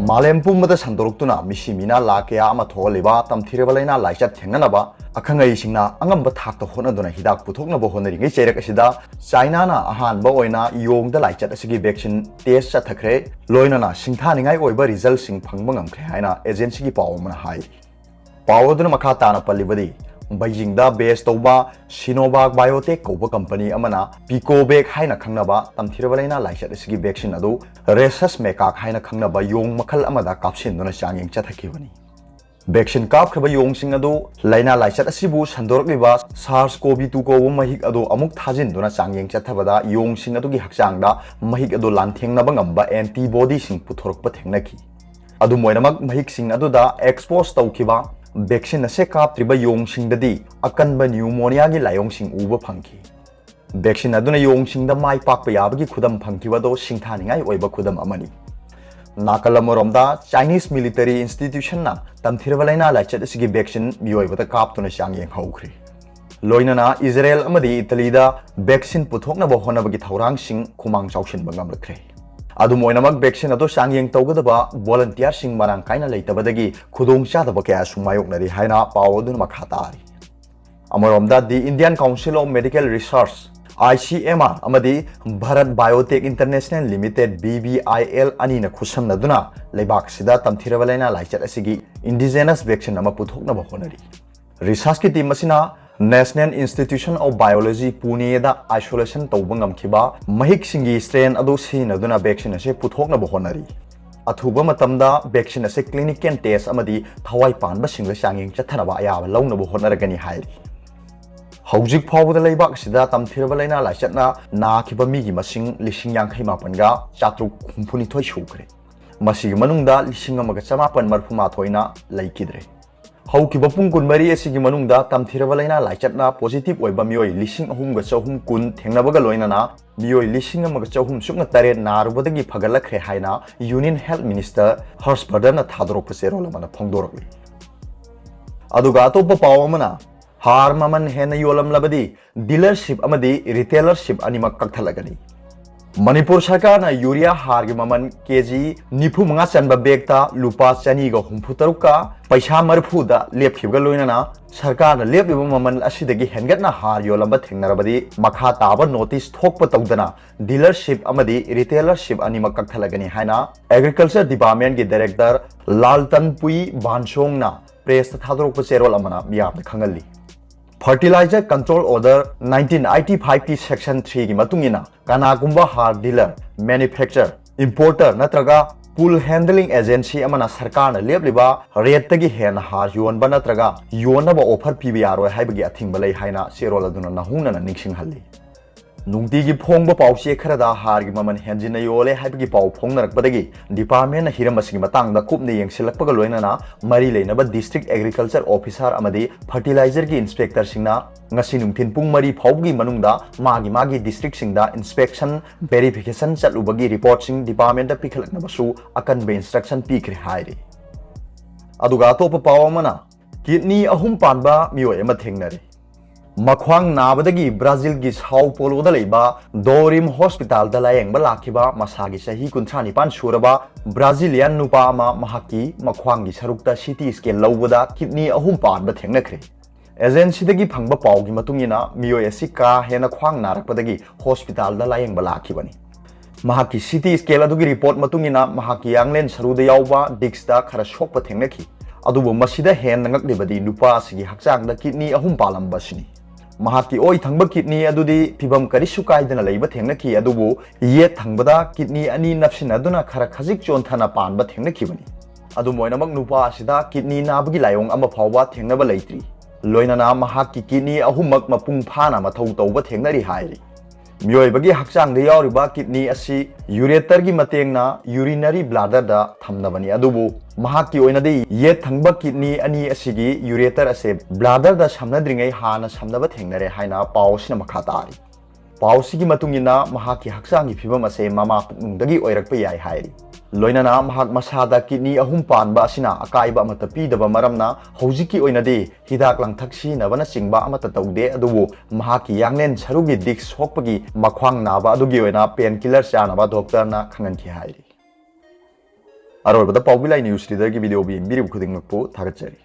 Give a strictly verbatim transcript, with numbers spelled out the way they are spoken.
ꯃꯥꯂꯦꯝ ꯄꯨꯝꯕꯗ ꯁꯟꯗꯣꯔꯛꯇꯨꯅ ꯃꯤꯁꯤ ꯃꯤꯅꯥ ꯂꯥꯈ ꯀꯌꯥ ꯑꯃ ꯊꯣꯛꯍꯜꯂꯤꯕ ꯇꯝꯊꯤꯔꯕ ꯂꯥꯏꯅꯥ ꯂꯥꯏꯆꯠ ꯊꯦꯡꯅꯅꯕ ꯑꯈꯪ ꯑꯍꯩꯁꯤꯡꯅ ꯑꯉꯝꯕ ꯊꯥꯛꯇ ꯍꯣꯠꯅꯗꯨꯅ ꯍꯤꯗꯥꯛ ꯄꯨꯊꯣꯛꯅꯕ ꯍꯣꯠꯅꯔꯤꯉꯩ ꯆꯩꯔꯛ ꯑꯁꯤꯗ, ꯆꯥꯏꯅꯥꯅ ꯑꯍꯥꯟꯕ ꯑꯣꯏꯅ ꯌꯣꯡꯗ ꯂꯥꯏꯆꯠ ꯑꯁꯤꯒꯤ vaccine test ꯆꯠꯊꯈ꯭ꯔꯦ, ꯂꯣꯏꯅꯅ ꯁꯤꯡꯊꯥꯅꯤꯡꯉꯥꯏ ꯑꯣꯏꯕ result ꯁꯤꯡ ꯐꯪꯕ ꯉꯝꯈ꯭ꯔꯦ ꯍꯥꯏꯅ agency ꯒꯤ ꯄꯥꯎ ꯑꯃꯅ ꯍꯥꯏꯔꯤ꯫ ꯄꯥꯎ ꯑꯗꯨꯅ ꯃꯈꯥ ꯇꯥꯅ ꯄꯜꯂꯤꯕꯗꯤ, ꯕꯩꯖꯤꯡꯗ base ꯇꯧꯕ Sinovac Biotech ꯀꯧꯕ company ꯑꯃꯅ Picovac ꯍꯥꯏꯅ ꯈꯪꯅꯕ ꯇꯝꯊꯤꯔꯕ ꯂꯥꯏꯅꯥ ꯂꯥꯏꯆꯠ ꯑꯁꯤꯒꯤ vaccine ꯑꯗꯨ Rhesus macaque ꯍꯥꯏꯅ ꯈꯪꯅꯕ ꯌꯣꯡ ꯃꯈꯜ ꯑꯃꯗ ꯀꯥꯞꯁꯤꯟꯗꯨꯅ ꯆꯥꯡꯌꯦꯡ ꯆꯠꯊꯈꯤꯕꯅꯤ꯫ Vaccine ꯀꯥꯞꯈ꯭ꯔꯕ ꯌꯣꯡꯁꯤꯡ ꯑꯗꯨ ꯂꯥꯏꯅꯥ ꯂꯥꯏꯆꯠ ꯑꯁꯤꯕꯨ ꯁꯟꯗꯣꯔꯛꯂꯤꯕ SARS-CoV two ꯀꯧꯕ ꯃꯍꯤꯛ ꯑꯗꯨ ꯑꯃꯨꯛ ꯊꯥꯖꯤꯟꯗꯨꯅ ꯆꯥꯡꯌꯦꯡ ꯆꯠꯊꯕꯗ ꯌꯣꯡꯁꯤꯡ ꯑꯗꯨꯒꯤ ꯍꯛꯆꯥꯡꯗ ꯃꯍꯤꯛ ꯑꯗꯨ ꯂꯥꯟꯊꯦꯡꯅꯕ ꯉꯝꯕ antibody ꯁꯤꯡ ꯄꯨꯊꯣꯔꯛꯄ ꯊꯦꯡꯅꯈꯤ꯫ ꯑꯗꯨꯝ ꯑꯣꯏꯅꯃꯛ, ꯃꯍꯤꯛꯁꯤꯡ ꯑꯗꯨꯗ expose ꯇꯧꯈꯤꯕ vaccine ꯑꯁꯤ ꯀꯥꯞꯇ꯭ꯔꯤꯕ ꯌꯣꯡꯁꯤꯡꯗꯗꯤ ꯑꯀꯟꯕ pneumonia ꯒꯤ ꯂꯥꯏꯑꯣꯡꯁꯤꯡ ꯎꯕ ꯐꯪꯈꯤ꯫ Vaccine ꯑꯗꯨꯅ ꯌꯣꯡꯁꯤꯡꯗ ꯃꯥꯏ ꯄꯥꯛꯄ ꯌꯥꯕꯒꯤ ꯈꯨꯗꯝ ꯐꯪꯈꯤꯕ ꯑꯗꯨ ꯁꯤꯡꯊꯥꯅꯤꯡꯉꯥꯏ ꯑꯣꯏꯕ ꯈꯨꯗꯝ ꯑꯃꯅꯤ꯫ ꯅꯥꯀꯜ ꯑꯃꯔꯣꯝꯗ, Chinese military institution ꯅ ꯇꯝꯊꯤꯔꯕ ꯂꯥꯏꯅꯥ ꯂꯥꯏꯆꯠ ꯑꯁꯤꯒꯤ vaccine ꯃꯤꯑꯣꯏꯕꯗ ꯀꯥꯞꯇꯨꯅ ꯆꯥꯡꯌꯦꯡ ꯍꯧꯈ꯭ꯔꯦ꯫ ꯂꯣꯏꯅꯅ ꯏꯖꯔꯦꯜ ꯑꯃꯗꯤ ꯏꯇꯂꯤꯗ vaccine ꯄꯨꯊꯣꯛꯅꯕ ꯍꯣꯠꯅꯕꯒꯤ ꯊꯧꯔꯥꯡꯁꯤꯡ ꯈꯨꯃꯥꯡ ꯆꯥꯎꯁꯤꯟꯕ ꯉꯝꯂꯛꯈ꯭ꯔꯦ꯫ ꯑꯗꯨꯝ ꯑꯣꯏꯅꯃꯛ, vaccine ꯑꯗꯨ ꯆꯥꯡꯌꯦꯡ ꯇꯧꯒꯗꯕ volunteer ꯁꯤꯡ ꯃꯔꯥꯡ ꯀꯥꯏꯅ ꯂꯩꯇꯕꯗꯒꯤ ꯈꯨꯗꯣꯡꯆꯥꯗꯕ ꯀꯌꯥꯁꯨ ꯃꯥꯌꯣꯛꯅꯔꯤ ꯍꯥꯏꯅ ꯄꯥꯎ ꯑꯗꯨꯅ ꯃꯈꯥ ꯇꯥꯔꯤ꯫ ꯑꯃꯔꯣꯝꯗ, The Indian Council of Medical Research, I C M R, ꯑꯃꯗꯤ Bharat Biotech International Limited, B B I L, ꯑꯅꯤꯅ ꯈꯨꯠꯁꯝꯅꯗꯨꯅ ꯂꯩꯕꯥꯛꯁꯤꯗ ꯇꯝꯊꯤꯔꯕ ꯂꯥꯏꯅꯥ ꯂꯥꯏꯆꯠ ꯑꯁꯤꯒꯤ indigenous vaccine ꯑꯃ ꯄꯨꯊꯣꯛꯅꯕ ꯍꯣꯠꯅꯔꯤ꯫ Research ꯀꯤ team ꯑꯁꯤꯅ National Institution of Biology, Pune the isolation ꯇꯧꯕ ꯉꯝꯈꯤꯕ ꯃꯍꯤꯛꯁꯤꯡꯒꯤ strain ꯑꯗꯨ ꯁꯤꯖꯤꯟꯅꯗꯨꯅ vaccine ꯑꯁꯤ ꯄꯨꯊꯣꯛꯅꯕ ꯍꯣꯠꯅꯔꯤ꯫ ꯑꯊꯨꯕ ꯃꯇꯝꯗ vaccine ꯑꯁꯤ clinical test ꯑꯃꯗꯤ ꯊꯋꯥꯏ ꯄꯥꯟꯕꯁꯤꯡꯗ ꯆꯥꯡꯌꯦꯡ ꯆꯠꯊꯅꯕ ꯑꯌꯥꯕ ꯂꯧꯅꯕ ꯍꯣꯠꯅꯔꯒꯅꯤ ꯍꯥꯏꯔꯤ꯫ ꯍꯧꯖꯤꯛ ꯐꯥꯎꯕꯗ ꯂꯩꯕꯥꯛ ꯑꯁꯤꯗ ꯇꯝꯊꯤꯔꯕ ꯂꯥꯏꯅꯥ ꯂꯥꯏꯆꯠꯅ ꯅꯥꯈꯤꯕ ꯃꯤꯒꯤ ꯃꯁꯤꯡ ꯂꯤꯁꯤꯡ ꯌꯥꯡꯈꯩ ꯃꯥꯄꯟꯒ ꯆꯥꯇ꯭ꯔꯨꯛ ꯍꯨꯝꯐꯨꯅꯤꯊꯣꯏ ꯁꯨꯈ꯭ꯔꯦ꯫ ꯃꯁꯤꯒꯤ ꯃꯅꯨꯡꯗ ꯂꯤꯁꯤꯡ ꯑꯃꯒ ꯆꯃꯥꯄꯟ ꯃꯔꯤꯐꯨ ꯃꯥꯊꯣꯏꯅ ꯂꯩꯈꯤꯗ꯭ꯔꯦ꯫ ꯍꯧꯈꯤꯕ ꯄꯨꯡ ꯀꯨꯟꯃꯔꯤ ꯑꯁꯤꯒꯤ ꯃꯅꯨꯡꯗ ꯇꯝꯊꯤꯔꯕ ꯂꯥꯏꯅꯥ ꯂꯥꯏꯆꯠꯅ positive ꯑꯣꯏꯕ ꯃꯤꯑꯣꯏ ꯂꯤꯁꯤꯡ ꯑꯍꯨꯝꯒ ꯆꯍꯨꯝ ꯀꯨꯟ ꯊꯦꯡꯅꯕꯒ ꯂꯣꯏꯅꯅ, ꯃꯤꯑꯣꯏ ꯂꯤꯁꯤꯡ ꯑꯃꯒ ꯆꯍꯨꯝ ꯁꯨꯞꯅ ꯇꯔꯦꯠ ꯅꯥꯔꯨꯕꯗꯒꯤ ꯐꯒꯠꯂꯛꯈ꯭ꯔꯦ ꯍꯥꯏꯅ Union Health Minister ꯍꯔꯁ ꯕꯔꯙꯟꯅ ꯊꯥꯗꯣꯔꯛꯄ ꯆꯦꯔꯣꯜ ꯑꯃꯅ ꯐꯣꯡꯗꯣꯔꯛꯂꯤ꯫ ꯑꯗꯨꯒ ꯑꯇꯣꯞꯄ ꯄꯥꯎ ꯑꯃꯅ, ꯍꯥꯔ ꯃꯃꯜ ꯍꯦꯟꯅ ꯌꯣꯜꯂꯝꯂꯕꯗꯤ dealership ꯑꯃꯗꯤ retailership ꯑꯅꯤꯃꯛ ꯀꯛꯊꯠꯂꯒꯅꯤ꯫ ꯃꯅꯤꯄꯨꯔ ꯁꯔꯀꯥꯔꯅ ꯌꯨꯔꯤꯌꯥ ꯍꯥꯔꯒꯤ ꯃꯃꯜ ꯀꯦꯖꯤ ꯅꯤꯐꯨ ꯃꯉꯥ ꯆꯟꯕ ꯕꯦꯒꯇ ꯂꯨꯄꯥ ꯆꯅꯤꯒ ꯍꯨꯝꯐꯨ ꯇꯔꯨꯛꯀ ꯄꯩꯁꯥ ꯃꯔꯤꯐꯨꯗ ꯂꯦꯞꯈꯤꯕꯒ ꯂꯣꯏꯅꯅ ꯁꯔꯀꯥꯔꯅ ꯂꯦꯞꯂꯤꯕ ꯃꯃꯜ ꯑꯁꯤꯗꯒꯤ ꯍꯦꯟꯒꯠꯅ ꯍꯥꯔ ꯌꯣꯜꯂꯝꯕ ꯊꯦꯡꯅꯔꯕꯗꯤ ꯃꯈꯥ ꯇꯥꯕ ꯅꯣꯇꯤꯁ ꯊꯣꯛꯄ ꯇꯧꯗꯅ ꯗꯤꯂꯔꯁꯤꯞ ꯑꯃꯗꯤ ꯔꯤꯇꯦꯂꯔꯁꯤꯞ ꯑꯅꯤꯃꯛ ꯀꯛꯊꯠꯂꯒꯅꯤ ꯍꯥꯏꯅ ꯑꯦꯒ꯭ꯔꯤꯀꯜꯆꯔ ꯗꯤꯄꯥꯔꯠꯃꯦꯟꯒꯤ ꯗꯥꯏꯔꯦꯛꯇꯔ ꯂꯥꯜꯇꯟꯄꯨꯏ ꯕꯥꯟꯁꯣꯡꯅ ꯄ꯭ꯔꯦꯁꯇ ꯊꯥꯗꯣꯔꯛꯄ ꯆꯦꯔꯣꯜ ꯑꯃꯅ ꯃꯤꯌꯥꯝꯗ ꯈꯪꯍꯜꯂꯤ꯫ Fertilizer Control Order nineteen eighty five ꯀꯤ section three ꯒꯤ ꯃꯇꯨꯡ ꯏꯟꯅ ꯀꯅꯥꯒꯨꯝꯕ ꯍꯥꯔ ꯗꯤꯂꯔ, ꯃꯦꯅꯨꯐꯦꯛꯆꯔ, ꯏꯝꯄꯣꯔꯇꯔ ꯅꯠꯇ꯭ꯔꯒ ꯄꯨꯜ ꯍꯦꯟꯗꯂꯤꯡ ꯑꯦꯖꯦꯟꯁꯤ ꯑꯃꯅ ꯁꯔꯀꯥꯔꯅ ꯂꯦꯞꯂꯤꯕ ꯔꯦꯠꯇꯒꯤ ꯍꯦꯟꯅ ꯍꯥꯔ ꯌꯣꯟꯕ ꯅꯠꯇ꯭ꯔꯒ ꯌꯣꯟꯅꯕ ꯑꯣꯐꯔ ꯄꯤꯕ ꯌꯥꯔꯣꯏ ꯍꯥꯏꯕꯒꯤ ꯑꯊꯤꯡꯕ ꯂꯩ ꯍꯥꯏꯅ ꯆꯦꯔꯣꯜ ꯑꯗꯨꯅ ꯅꯧꯍꯧꯅꯅ ꯅꯤꯡꯁꯤꯡꯍꯜꯂꯤ꯫ ꯅꯨꯡꯇꯤꯒꯤ ꯐꯣꯡꯕ ꯄꯥꯎꯆꯦ ꯈꯔꯗ ꯍꯥꯔꯒꯤ ꯃꯃꯜ ꯍꯦꯟꯖꯤꯟꯅ ꯌꯣꯜꯂꯦ ꯍꯥꯏꯕꯒꯤ ꯄꯥꯎ ꯐꯣꯡꯅꯔꯛꯄꯗꯒꯤ ꯗꯤꯄꯥꯔꯠꯃꯦꯟꯅ ꯍꯤꯔꯝ ꯑꯁꯤꯒꯤ ꯃꯇꯥꯡꯗ ꯀꯨꯞꯅ ꯌꯦꯡꯁꯤꯜꯂꯛꯄꯒ ꯂꯣꯏꯅꯅ ꯃꯔꯤ ꯂꯩꯅꯕ ꯗꯤꯁꯇ꯭ꯔꯤꯛ ꯑꯦꯒ꯭ꯔꯤꯀꯜꯆꯔ ꯑꯣꯐꯤꯁꯥꯔ ꯑꯃꯗꯤ ꯐꯔꯇꯤꯂꯥꯏꯖꯔꯒꯤ ꯏꯟꯁꯄꯦꯛꯇꯔꯁꯤꯡꯅ ꯉꯁꯤ ꯅꯨꯡꯊꯤꯜ ꯄꯨꯡ ꯃꯔꯤ ꯐꯥꯎꯕꯒꯤ ꯃꯅꯨꯡꯗ ꯃꯥꯒꯤ ꯃꯥꯒꯤ ꯗꯤꯁꯇ꯭ꯔꯤꯛꯁꯤꯡꯗ ꯏꯟꯁꯄꯦꯛꯁꯟ, ꯚꯦꯔꯤꯐꯤꯀꯦꯁꯟ ꯆꯠꯂꯨꯕꯒꯤ ꯔꯤꯄꯣꯔꯠꯁꯤꯡ ꯗꯤꯄꯥꯔꯠꯃꯦꯟꯗ ꯄꯤꯈꯠꯂꯛꯅꯕꯁꯨ ꯑꯀꯟꯕ ꯏꯟꯁꯇ꯭ꯔꯛꯁꯟ ꯄꯤꯈ꯭ꯔꯦ ꯍꯥꯏꯔꯤ꯫ ꯑꯗꯨꯒ ꯑꯇꯣꯞꯄ ꯄꯥꯎ ꯑꯃꯅ, ꯀꯤꯗꯅꯤ ꯑꯍꯨꯝ ꯄꯥꯟꯕ ꯃꯤꯑꯣꯏ ꯑꯃ ꯊꯦꯡꯅꯔꯦ꯫ ꯃꯈ꯭ꯋꯥꯡ ꯅꯥꯕꯗꯒꯤ ꯕ꯭ꯔꯥꯖꯤꯜꯒꯤ ꯁꯥꯎ ꯄꯣꯂꯣꯗ ꯂꯩꯕ ꯗꯣꯔꯤꯝ ꯍꯣꯁꯄꯤꯇꯥꯜꯗ ꯂꯥꯌꯦꯡꯕ ꯂꯥꯛꯈꯤꯕ ꯃꯁꯥꯒꯤ ꯆꯍꯤ ꯀꯨꯟꯊ꯭ꯔꯥ ꯅꯤꯄꯥꯟ ꯁꯨꯔꯕ ꯕ꯭ꯔꯥꯖꯤꯂꯤꯌꯥꯟ ꯅꯨꯄꯥ ꯑꯃ ꯃꯍꯥꯛꯀꯤ ꯃꯈ꯭ꯋꯥꯡꯒꯤ ꯁꯔꯨꯛꯇ ꯁꯤ ꯇꯤ ꯁ꯭ꯀꯦꯟ ꯂꯧꯕꯗ ꯀꯤꯗꯅꯤ ꯑꯍꯨꯝ ꯄꯥꯟꯕ ꯊꯦꯡꯅꯈ꯭ꯔꯦ꯫ ꯑꯦꯖꯦꯟꯁꯤꯗꯒꯤ ꯐꯪꯕ ꯄꯥꯎꯒꯤ ꯃꯇꯨꯡ ꯏꯟꯅ ꯃꯤꯑꯣꯏ ꯑꯁꯤ ꯀꯥ ꯍꯦꯟꯅ ꯈ꯭ꯋꯥꯡ ꯅꯥꯔꯛꯄꯗꯒꯤ ꯍꯣꯁꯄꯤꯇꯥꯜꯗ ꯂꯥꯌꯦꯡꯕ ꯂꯥꯛꯈꯤꯕꯅꯤ꯫ ꯃꯍꯥꯛꯀꯤ ꯁꯤ ꯇꯤ ꯁ꯭ꯀꯦꯟ ꯑꯗꯨꯒꯤ ꯔꯤꯄꯣꯔꯠ ꯃꯇꯨꯡ ꯏꯟꯅ ꯃꯍꯥꯛꯀꯤ ꯌꯥꯡꯂꯦꯟ ꯁꯔꯨꯗ ꯌꯥꯎꯕ ꯗꯤꯁ꯭ꯛꯇ ꯈꯔ ꯁꯣꯛꯄ ꯊꯦꯡꯅꯈꯤ꯫ ꯑꯗꯨꯕꯨ ꯃꯁꯤꯗ ꯍꯦꯟꯅ ꯉꯛꯂꯤꯕꯗꯤ ꯅꯨꯄꯥ ꯑꯁꯤꯒꯤ ꯍꯛꯆꯥꯡꯗ ꯀꯤꯗꯅꯤ ꯑꯍꯨꯝ ꯄꯥꯜꯂꯝꯕ ꯑꯁꯤꯅꯤ꯫ ꯃꯍꯥꯛꯀꯤ ꯑꯣꯏ ꯊꯪꯕ ꯀꯤꯗꯅꯤ ꯑꯗꯨꯗꯤ ꯐꯤꯚꯝ ꯀꯔꯤꯁꯨ ꯀꯥꯏꯗꯅ ꯂꯩꯕ ꯊꯦꯡꯅꯈꯤ, ꯑꯗꯨꯕꯨ ꯌꯦꯠ ꯊꯪꯕꯗ ꯀꯤꯗꯅꯤ ꯑꯅꯤ ꯅꯞꯁꯤꯟꯅꯗꯨꯅ ꯈꯔ ꯈꯖꯤꯛ ꯆꯣꯟꯊꯅ ꯄꯥꯟꯕ ꯊꯦꯡꯅꯈꯤꯕꯅꯤ꯫ ꯑꯗꯨꯝ ꯑꯣꯏꯅꯃꯛ, ꯅꯨꯄꯥ ꯑꯁꯤꯗ ꯀꯤꯗꯅꯤ ꯅꯥꯕꯒꯤ ꯂꯥꯏꯑꯣꯡ ꯑꯃ ꯐꯥꯎꯕ ꯊꯦꯡꯅꯕ ꯂꯩꯇ꯭ꯔꯤ꯫ ꯂꯣꯏꯅꯅ ꯃꯍꯥꯛꯀꯤ ꯀꯤꯗꯅꯤ ꯑꯍꯨꯝꯃꯛ ꯃꯄꯨꯡ ꯐꯥꯅ ꯃꯊꯧ ꯇꯧꯕ ꯊꯦꯡꯅꯔꯤ ꯍꯥꯏꯔꯤ꯫ ꯃꯤꯑꯣꯏꯕꯒꯤ ꯍꯛꯆꯥꯡꯗ ꯌꯥꯎꯔꯤꯕ ꯀꯤꯗꯅꯤ ꯑꯁꯤ ꯌꯨꯔꯦꯇꯔꯒꯤ ꯃꯇꯦꯡꯅ ꯌꯨꯔꯤꯅꯔꯤ ꯕ꯭ꯂꯥꯗꯔꯗ ꯊꯝꯅꯕꯅꯤ, ꯑꯗꯨꯕꯨ ꯃꯍꯥꯛꯀꯤ ꯑꯣꯏꯅꯗꯤ ꯌꯦꯠ ꯊꯪꯕ ꯀꯤꯗꯅꯤ ꯑꯅꯤ ꯑꯁꯤꯒꯤ ꯌꯨꯔꯦꯇꯔ ꯑꯁꯦ ꯕ꯭ꯂꯥꯗꯔꯗ ꯁꯝꯅꯗ꯭ꯔꯤꯉꯩ ꯍꯥꯟꯅ ꯁꯝꯅꯕ ꯊꯦꯡꯅꯔꯦ ꯍꯥꯏꯅ ꯄꯥꯎ ꯑꯁꯤꯅ ꯃꯈꯥ ꯇꯥꯔꯤ꯫ ꯄꯥꯎꯁꯤꯒꯤ ꯃꯇꯨꯡ ꯏꯟꯅ, ꯃꯍꯥꯛꯀꯤ ꯍꯛꯆꯥꯡꯒꯤ ꯐꯤꯕꯝ ꯑꯁꯦ ꯃꯃꯥ ꯄꯨꯛꯅꯨꯡꯗꯒꯤ ꯑꯣꯏꯔꯛꯄ ꯌꯥꯏ ꯍꯥꯏꯔꯤ꯫ ꯂꯣꯏꯅꯅ ꯃꯍꯥꯛ ꯃꯁꯥꯗ ꯀꯤꯗꯅꯤ ꯑꯍꯨꯝ ꯄꯥꯟꯕ ꯑꯁꯤꯅ ꯑꯀꯥꯏꯕ ꯑꯃꯠꯇ ꯄꯤꯗꯕ ꯃꯔꯝꯅ ꯍꯧꯖꯤꯛꯀꯤ ꯑꯣꯏꯅꯗꯤ ꯍꯤꯗꯥꯛ ꯂꯥꯡꯊꯛ ꯁꯤꯖꯤꯟꯅꯕꯅꯆꯤꯡꯕ ꯑꯃꯠꯇ ꯇꯧꯗꯦ꯫ ꯑꯗꯨꯕꯨ ꯃꯍꯥꯛꯀꯤ ꯌꯥꯡꯂꯦꯟ ꯁꯔꯨꯒꯤ ꯗꯤꯁ ꯁꯣꯛꯄꯒꯤ ꯃꯈ꯭ꯋꯥꯡ ꯅꯥꯕ ꯑꯗꯨꯒꯤ ꯑꯣꯏꯅ ꯄꯦꯟ ꯀꯤꯂꯔ ꯆꯥꯅꯕ ꯗꯣꯛꯇꯔꯅ ꯈꯪꯍꯟꯈꯤ ꯍꯥꯏꯔꯤ꯫ ꯑꯔꯣꯏꯕꯗ ꯄꯥꯎꯕꯤ ꯂꯥꯏ ꯅ꯭ꯌꯨꯁ ꯂꯤꯗꯔꯒꯤ ꯚꯤꯗꯤꯑꯣ ꯌꯦꯡꯕꯤꯔꯤꯕ ꯈꯨꯗꯤꯡꯃꯛꯄꯨ ꯊꯥꯒꯠꯆꯔꯤ꯫